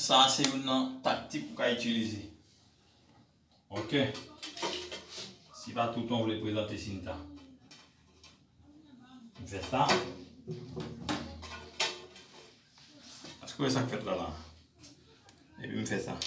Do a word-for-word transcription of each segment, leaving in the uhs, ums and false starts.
Sa a se youn nan taktik ou ka itilize. Ok. Si pa toutan w vle prezante sinta. M fè sa. Èske w wè sa k fèt la la? Epi m fè sa.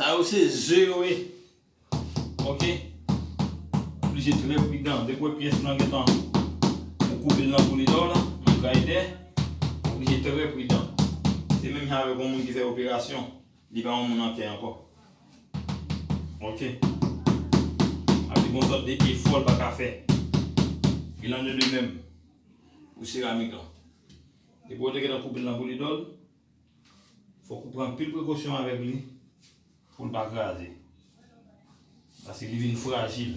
Sa yo se ze yo ye. Ok. Oblije trè pridan. Depi w wè pyès lan gentan, ou koupe l nan poulidò la, nan graytè, oblije trè pridan. Se menm jan avèk yon moun ki fè operasyon, li pa yon moun an kè ankò. Ok. Ap gen yon sòt de efò l pa ka fè. Il en est de même pou seramik lan. Depi w te gentan koupe l nan poulidò l, fòk ou pran anpil prekosyon avèk li pou l pa kraze. Paske li vin frajil.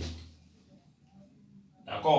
Dakò?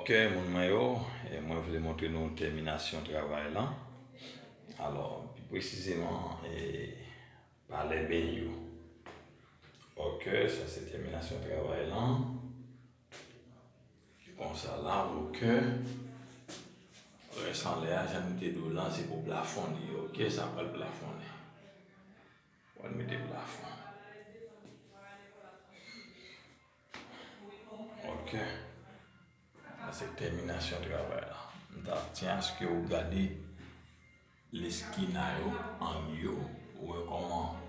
Ok, moun mwen yo, e mwen vle montre nou tèminasyon travay lan. Alò, pi presizeman, e, palè ben yo. Ok, sa se tèminasyon travay lan. Konsa la, ok. Rès anlè a, jan nou te di w lan, se pou plafon li, ok, sa pral plafonnen. Pral mete plafon. Ok. Sa se tèminasyon travay la. M ta tyen aske w gade leskina yo, ang yo, ou wè kòman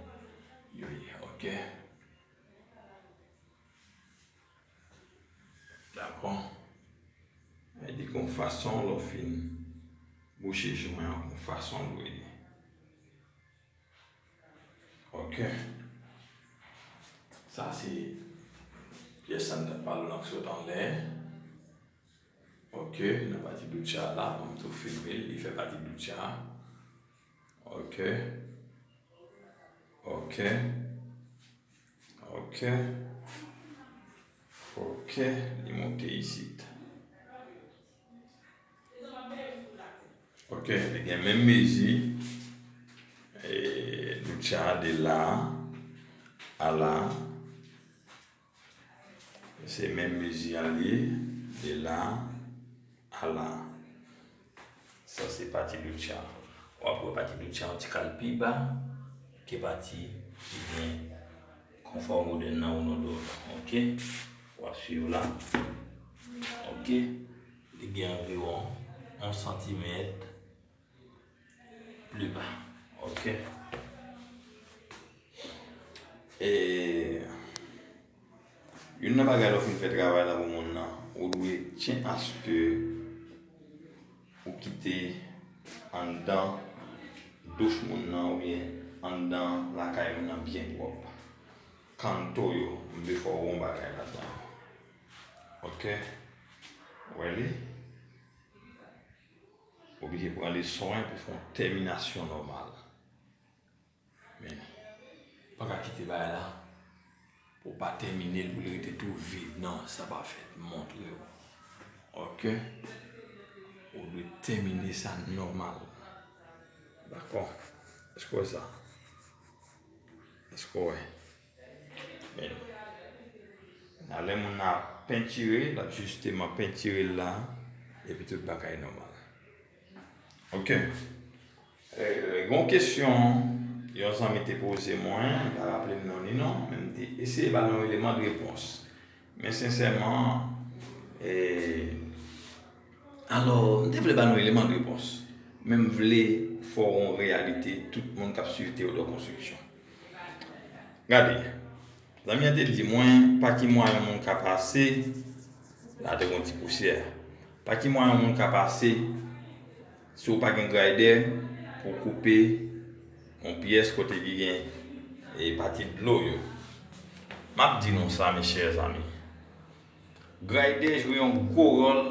yo ye, ok? Dakò? Sa vle di gon fason lè w fin bouche jwen an, gon fason dwe ye. Ok. Sa se pyès sa n t ap pale w lan k sot anlè. Ok, nan pati doutcha la, ban m tou filme l, li fè pati doutcha. Ok. Ok. Ok. Ok, li monte isit. Ok, li gen menm mezi, e, doutcha de la a la. Se menm mezi a li ye, de la a la. Sa se pati doutcha. W ap wè pati doutcha yon ti kal pi ba ke pati ki gen konfò modèn nan ou non do. Ok? W ap swiv la. Ok? Li gen anviwon yon santimèt pli ba. Ok? E youn nan bagay lè w fin fè travay la pou moun nan, ou dwe tyen aske ou kite anndan douch moun nan oubyen anndan lakay moun nan byen pwòp. Kanto yo, m vle fè w wè yon bagay ladan. Ok? Wè li? Oblije pran leson an pou fè yon tèminasyon nòmal. Men, pa ka kite bagay la pou w pa tèmine l, pou li rete tou vid. Non, sa pa fèt. M montre w. Ok? Ou dwe tèmine sa nòmal. Dakò? Èske w wè sa? Èske w wè? Men, nan lè moun nan ap pentire, l ap jisteman pentire l la, epi tout bagay nòmal. Ok. E, gen yon kesyon yon zanmi te poze mwen, m pa raple m non li non, men m te eseye ba l yon eleman de repons. Men sensèman, e, alò, m te vle ba nou eleman de repons, men m vle fè w yon reyalite, tout moun k ap swiv Teyodò Konstriksyon. Gade, zanmi an te di mwen, pa ki mwayen yon moun ka pase, la te gon ti pousyè. Pa ki mwayen yon moun ka pase, si w pa gen graydè, pou w koupe yon pyès kote ki gen, e, pati dlo yo. M ap di nou sa, mes chers amis. Graydè jwe yon gwo wòl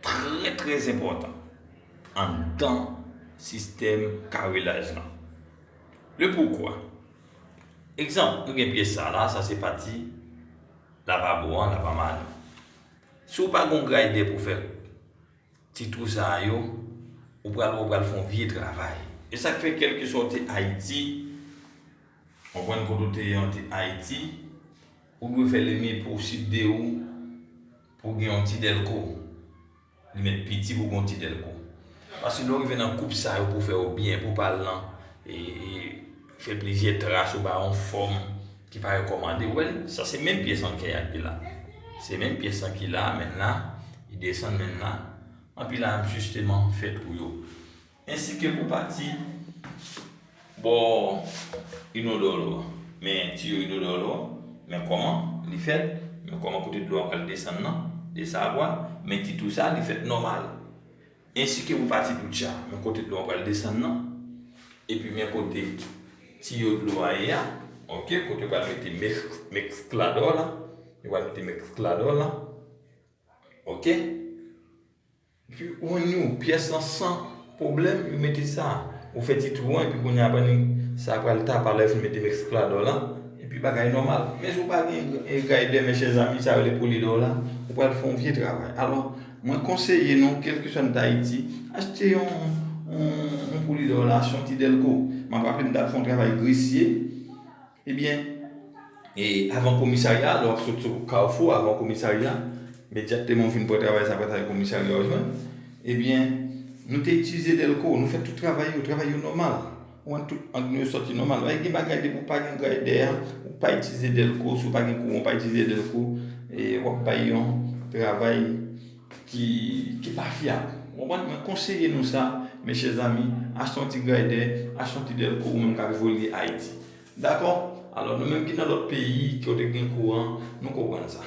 trè, trè enpòtan anndan sistèm karilaj lan. Le poukwa? Egzanp, nou gen pyès sa la, sa se pati lavabo an, lavabo an. Si w pa gon graydè pou fè ti twou sa yo, ou pral, ou pral fè yon vye travay. E sa k fè kèlkeswa w te Ayiti, konprann kote w te ye an te Ayiti, ou dwe fè le mieux possible de ou pou w gen yon ti dèlko. Li mèt piti pou w gen yon ti dèlko. Paske lè w rive nan koup sa yo pou w fè yo byen, pou w pa al nan, e, e, fè plizyè tras ou ba yon fòm ki pa rekòmande. Ou wè l, sa se menm pyès an kè a ki la. Se menm pyès an ki la, men la, li desann men la. Anpi la, jisteman, fè twou yo. Ensi ke pou pati bò inodòlò. Men tiyo inodòlò, men kòman li fèt, men kòman kote dlo a pral desann nan, de sa a vwa, men ti twou sa, li fèt nòmal. Ensi ke pou pati doutcha, men kote dlo a pral desann nan, epi men kote tiyo dlo a ye a, ok, kote pral mete mèks-, mèskladò la, yo pral mete mèskladò la, ok. Epi ou jwenn yon pyès lan san pwoblèm, yo mete sa. Ou fè ti twou an, epi kounye a, pandan sa pral tap, alò yo fin mete mèskladò la, Epi bagay nòmal. Men si w pa gen e, grader, mes chers amis, sa yo rele poulidò la, ou pral fè yon vye travay. Alò, mwen konseye nou, kèlkeswa n t Ayiti, achte yon, yon, yon poulidò la, achte yon ti dèlko. M ap raple m t al fè yon travay gresye. Ebyen, e avan komisarya, lè w ap sot sou Kafou, avan komisarya, imedyatman w fin pran travay sa, apre sa, komisarya w jwenn. Ebyen, nou te itilize dèlko, nou fè tout travay yo, travay yo nòmal. Ou konprann, tout ang nou yo sòti nòmal. Gen bagay depi w pa gen grader, ou pa itilize dèlko, si w pa gen kouran, ou pa itilize dèlko, e w ap bay yon travay ki, ki pa fyab. Ou konprann? Mwen konseye nou sa, mes chers amis, achte yon ti grader, achte yon ti dèlko, ou menm k ap evolye Ayiti. Dakò? Alò, nou menm ki nan lòt peyi, kote gen kouran, nou konprann sa.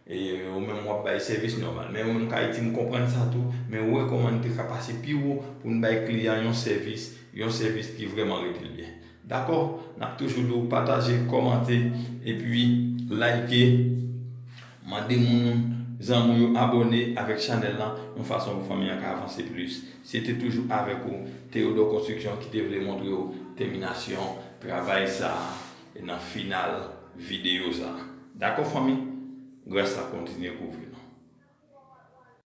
E ou menm w ap bay sèvis nòmal. Men ou menm k Ayiti, m konprann sa tou, men ou wè kòman n te ka pase pi wo pou n bay kliyan yon sèvis, yon sèvis ki vrèman rete l byen. Dakò? N ap toujou di w pataje, kòmante, epi like. Mande moun, zanmi w yo abòne avèk chanèl la, yon fason pou fanmi an ka avanse plis. Se te toujou avèk ou, Theodore Construction, ki te vle montre w tèminasyon travay sa a nan final videyo sa a. Dakò, fanmi? Gras la kontinye kouvri nou.